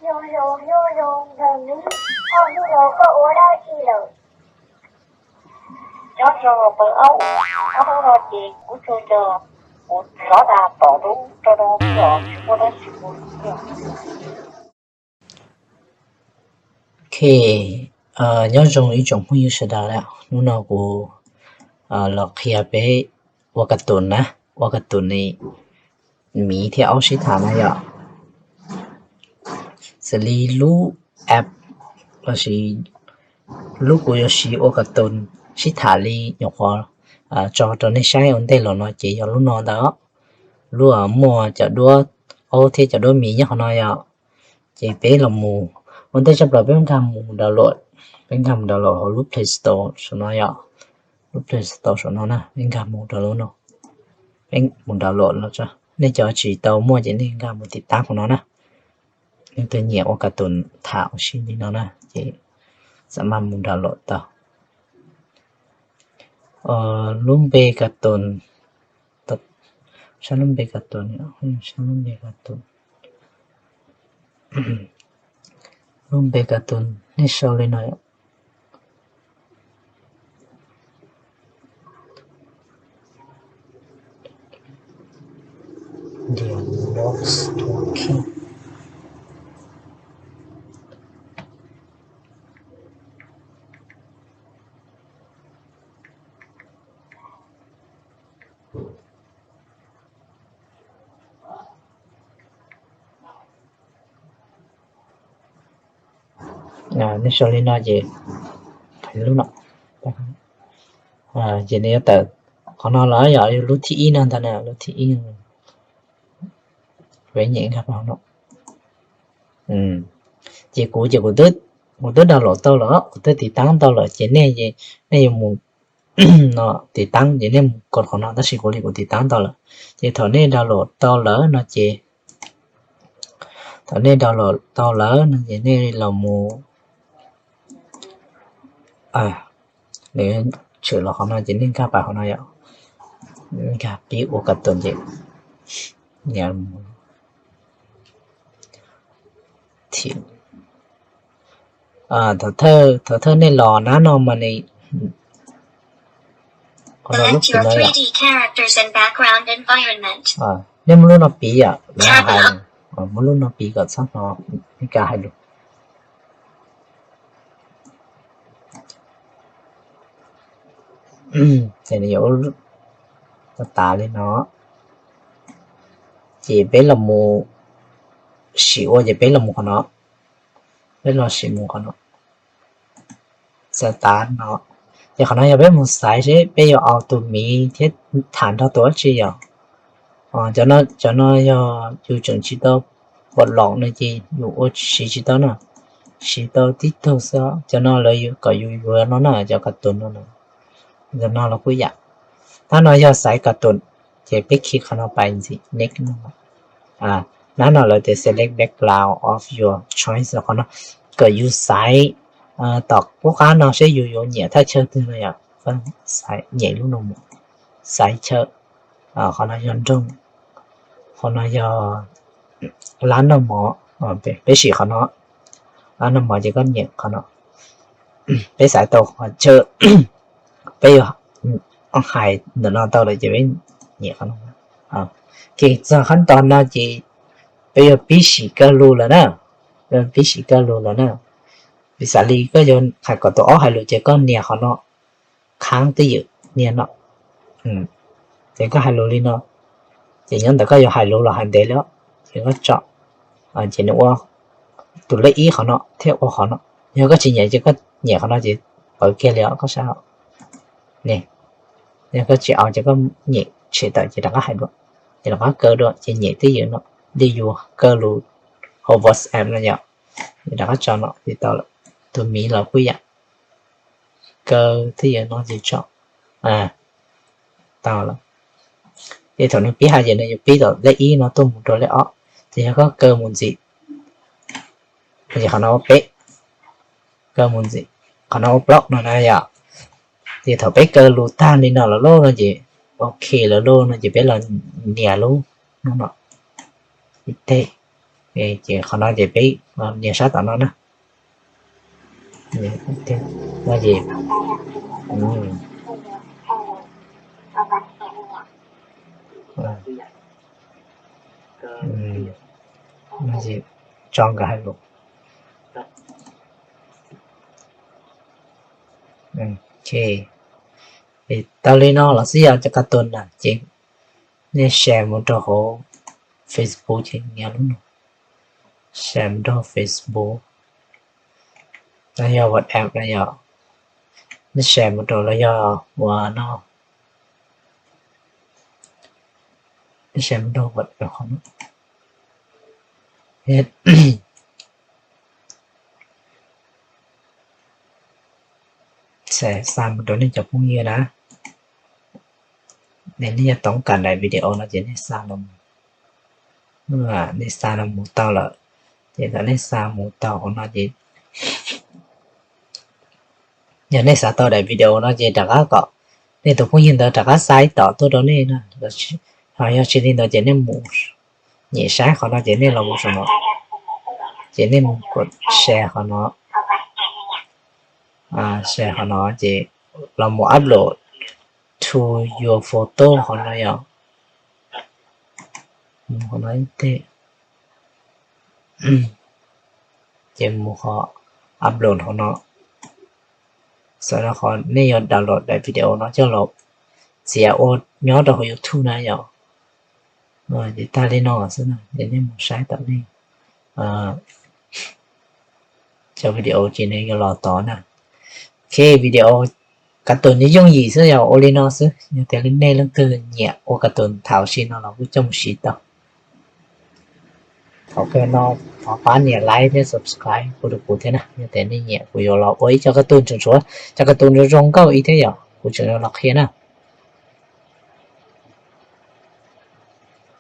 Nyob zoo, nyob zoo nraug Mib, ob hnub no koj ua dab tsi lawm? Nyob zoo pawg aub, ob hnub no ces kuv tsuas nco kuv lov tas tom rau rau os, tsis muaj dab tsi ua. Ok, nyob zoo ib tsoom phooj ywg sawv daws, hnub no kuv los qhia peb ua ka tus na, ua ka tus ne, miv thiab aub sib tham na yom. Xws li lub app lossis lub kuv yuav siv ua ka tus sib tham li nyuam qhuav tso rau nej saib ua ntej los no ces yog lub no ntag. Lub muaj cov duab aub thiab cov duab miv nyob qhov no yom. Ces peb los mus ua ntej tshaj plaws peb nkag mus download, peb nkag mus download hauv lub Play Store saum no yom. Lub Play Store saum no na, peb nkag mus rau lub no, peb mus download los tso. Nej cov tsis tau muaj ces nej nkag mus tiv tab qhov no na. Nej twg nyiam ua ka tus tham ua si li no na ces xam maj mus download tau. Lub npe ka tus, saib lub npe ka tus, saib lub npe ka tus, lub npe ka tus nej sau li no. Dialogues Talking. Nej sau li no ces, lub no, ces nws yuav tawm qhov no los yog lub thib ib no ntag na, lub thib ib. Peb nyem nkag no. Ces kuv ces kuv twb download tau lawm, kuv twb tiv tab tau lawm ces nej, nej yuav mus no tiv tab ces nej mus kod qhov no, tab sis kuv li kuv tiv tab tau lawm. Ces thaum nej download tau lawm no ces, thaum nej download tau lawm no ces nej los mus, nws tshwm los qhov no ces nej nkag pas qhov no yom, nkag pib ua ka tus ces thaum thawj nej los nab no mas nws, qhov no lub pim no yom, nej muab lub no pib yom, muab lub no pib kom txhob hnov Meskas hais lus. Ces nws yuav tas li no, ces peb los mus sim ua ces peb los mus qhov no, peb los sim mus qhov no, xav tav no, ces qhov no yog peb mus xaiv seb peb yuav aus tus miv thiab tham nrog tus dab tsi yom. Cov no yog yus tseem tsis tau pom los no ces yus ua siv tsis tau na, siv tau tib tug xwb. Cov no lawv kom yus yuav no na, cov ka tus no, cov no los kuj yam. Tab no yog xaiv ka tus, ces peb khij qhov no pais ntxiv next no. Nab no lawv tias select background of your choice, qhov no kom yus xaiv tom qub qab no seb yus yuav nyiam thaj chaw twg no yom. Nyem lub no mus, xaiv chaw, qhov no yog nroog, qhov no yog lab noj mov, peb sim qhov no, lab noj mov ces koj nyem qhov no. Peb xaiv tau qhov chaw peb yuav hais ntawm no tau lawm ces peb nyem qhov no. Ces txog qhab tos no ces peb yuav pib sim kaw lus lawm na, pib sim kaw lus lawm na. Piv xam li koj yuav hais kom tus aub hais lus ces koj nias qhov no, khav twj ywm nias no, ces koj hais lus li no, ces nyob ntawm koj yuav hais lus los hais ntev li, ces koj tso, ces nws ua tus lej ib qhov no thiab ua qhov no. Yog koj tsis nyem ces koj nyem qhov no ces pawv kiag li os, koj saib. Ne, yog koj tsis aus ces koj nyem tshem tawm ces rov qab hais dua, ces rov qab kaw dua ces nyem twj ywm no, li yus kaw lus hauv WhatsApp no yom. Ces rov qab tso no ces tau lawm. Tus miv los kuj yam, kaw twj ywm no ces tso, tau lawm. Ces thaum nws pib hais ces nws yuav pib tom lej ib no tuaj mus rau lej ob, ces yog koj kaw mus ntxiv, ces qhov no ua peb, kaw mus ntxiv, qhov no ua plaub no na yom. Ces thaum peb kaw lus tag li no lawm lauj no ces, ok lawm lauj no ces peb los nias lub no, ib teg, Ces qhov no ces peb nias sab tom no na. No ces tso nkawd hais lus. Tau li no los xwb yog cov kab tus na ces nej share mus rau hauv Facebook ces nias lub no, share mus rau Facebook, los yog WhatsApp los yog nej share mus rau los yog ua no, nej share mus rau WhatsApp qhov no. Xa mus rau nej cov phooj ywg na. Nej yog toob kas daim video no ces nej xa los, nej xa los mus tau lawm, ces thaum nej xa mus tau hauv no ces yog nej xav tau daim video no ces rov qab kom nej tus phooj ywg ntawd rov qab xa ib tom tuaj rau nej na. Ho yog tsis li ntawd ces nej mus nyem saib qhov no ces nej los mus saum no, ces nej mus kom share qhov no, share qhov no ces los mus upload to your photo qhov no yom. Mus qhov no ib teg, ces mus qhov upload qhov no. Sau no qhov nej yuav download daim video no coj los txiav ua nyob rau hauv YouTube na yom. Ces tag li no xwb na, ces nej mus saib tom nej cov video ces nws yuav los tod na. Ok, video kab tus nyob yooj yim xwb yog ua li no xwb. Yog tias li nej leej twg nyiam ua kab tus thaum sim no los kuj coj mus siv tau. Thaum kawg no thov pab nias like thiab subscribe kuv rau kuv thiab na. Yog tias nej nyiam kuv yuav los ua ib co kab tus tseem tshuav cov kab tus zoo zoo nkauj ib thiab yom, kuv tseem los qhia na.